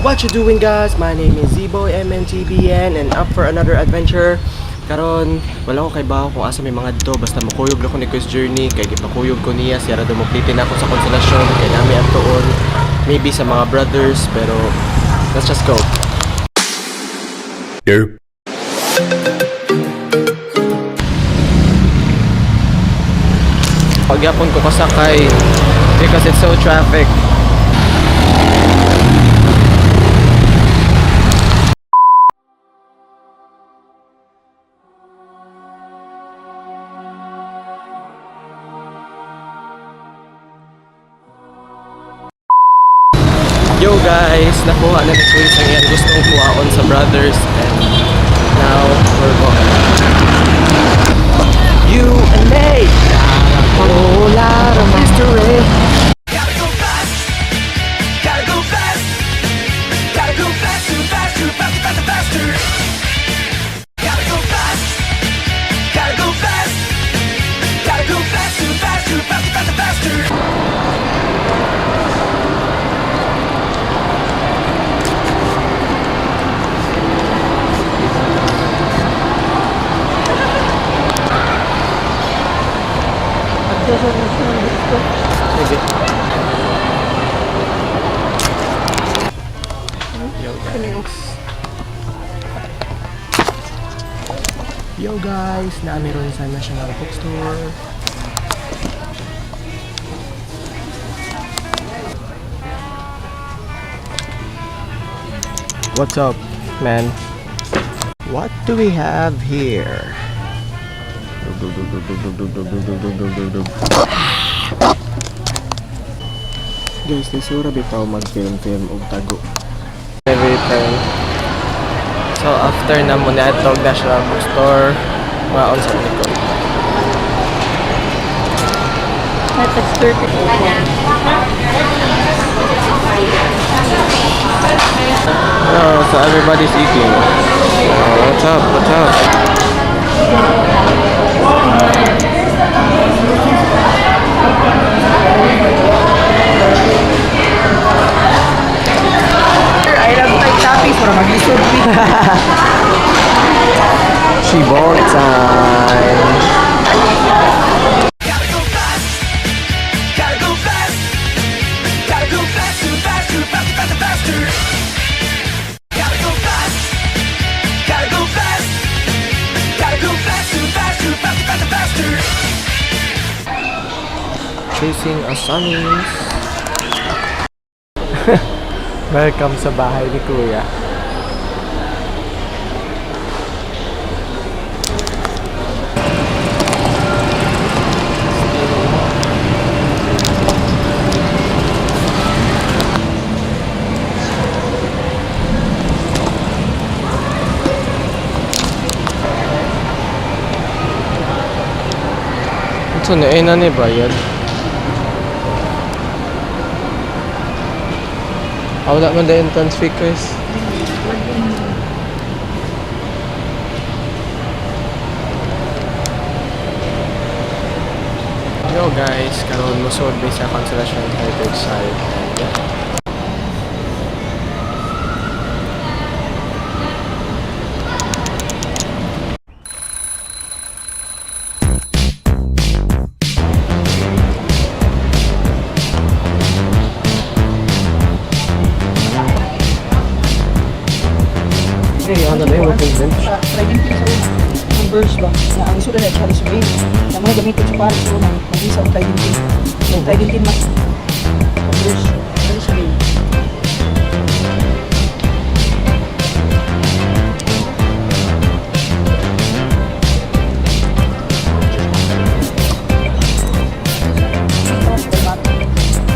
What you doing, guys? My name is Z-Boy MNTBN and up for another adventure. Karon, wala ko kaybaw kung asa may mga dito, basta mukuyog lang ko ni Kuya Journey kay gipakuyog ko niya siya ra daw moplitin ako sa Consolacion kay nami adtoon, maybe sa mga brothers, pero let's just go. Derp. Pagyapon ko kasakay because it's so traffic. Yo guys, nakuha na ni Kuya ang iyang gustong kuhaon sa brothers and now we're going. You and me got a whole lot of mystery. Gotta go fast. Gotta go fast. Gotta go faster, faster, faster, faster, faster. Gotta go fast. Gotta go fast. Gotta go faster, faster, faster, faster, faster. Sige. Yo guys. Yo guys, naami ron sa National Bookstore. What's up, man? What do we have here? Guys, lisura bitaw mag-film-film og tago. Every time. So after na mo na og National Bookstore, maon sa likod. Oh, so everybody's eating. Oh, what's up? What's up? I love Thai toppings para mag-isod mi. Shibong time. Gotta go fast. Gotta go fast. Gotta go faster, faster, faster, faster, faster. Gotta go fast. Gotta go fast. Gotta go faster, faster, faster, faster, faster. Chasing a sunnies. Welcome sa bahay ni Kuya. Ito na, eh, na ni Brian. Ah, wala man the entrance fee, Chris. Yo guys, karon mosuod mi sa Consolacion Heritage Site. And yeah. Hey, ano na yung working bench? Tridentine sa una. Ang verse ba? Na ang isulat na Charles Wayne. Na mga gamitin sa pares sa una. Mag-isa ang tridentine. Ang tridentine mas. Ang verse. Charles Wayne.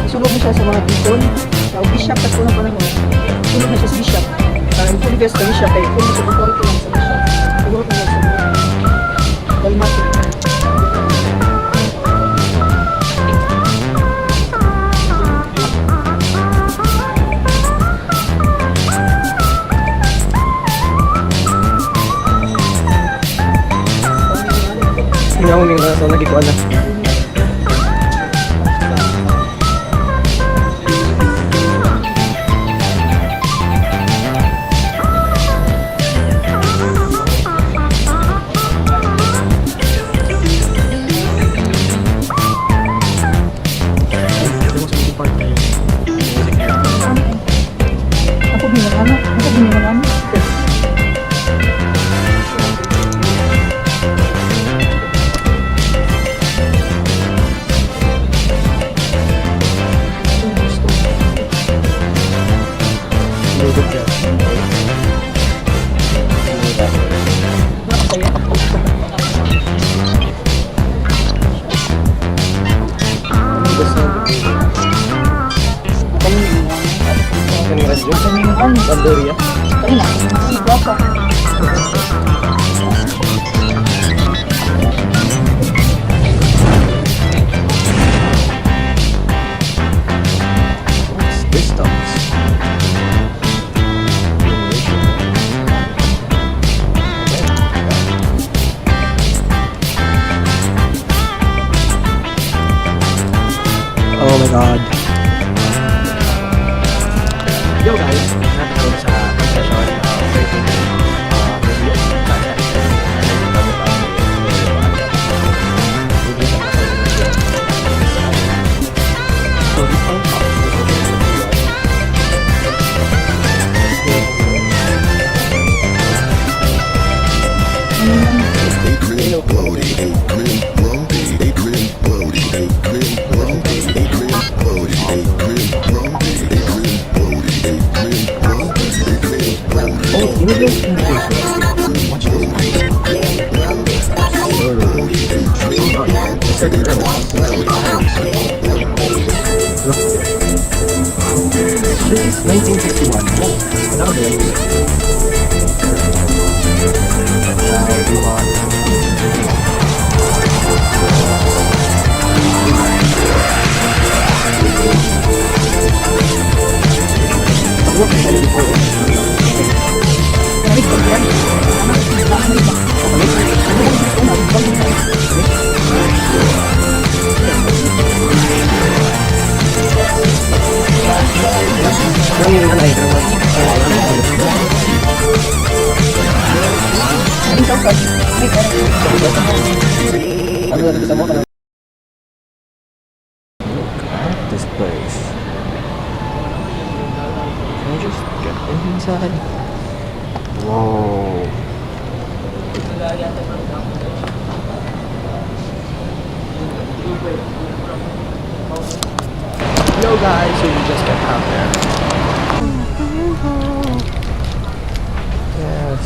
Isulog mo siya sa mga deacon. Sa bishop at unang panahon. Isulog na siya sa bishop. Para yung full vest na bishop kay full sa authority lang sa bishop. Siguro na sa mga Dalmatic. Hindi ako nang nasa lagi ko alam. Ang Banduria. Kanina, si Guapa. What's this dogs? Oh my God. Yo guys, nakaroon sa session 13 review. Adrian Brody, Adrian Brody, Adrian Brody, Adrian Brody, Adrian Brody, Adrian Brody, Adrian Brody, Adrian Brody, Adrian Brody. Oh, immigration. Watch this. This is 1961. Oh, now they're Now we want Look at this place. Can I just get inside? Whoa. Yo guys, so we just got out there. Yes.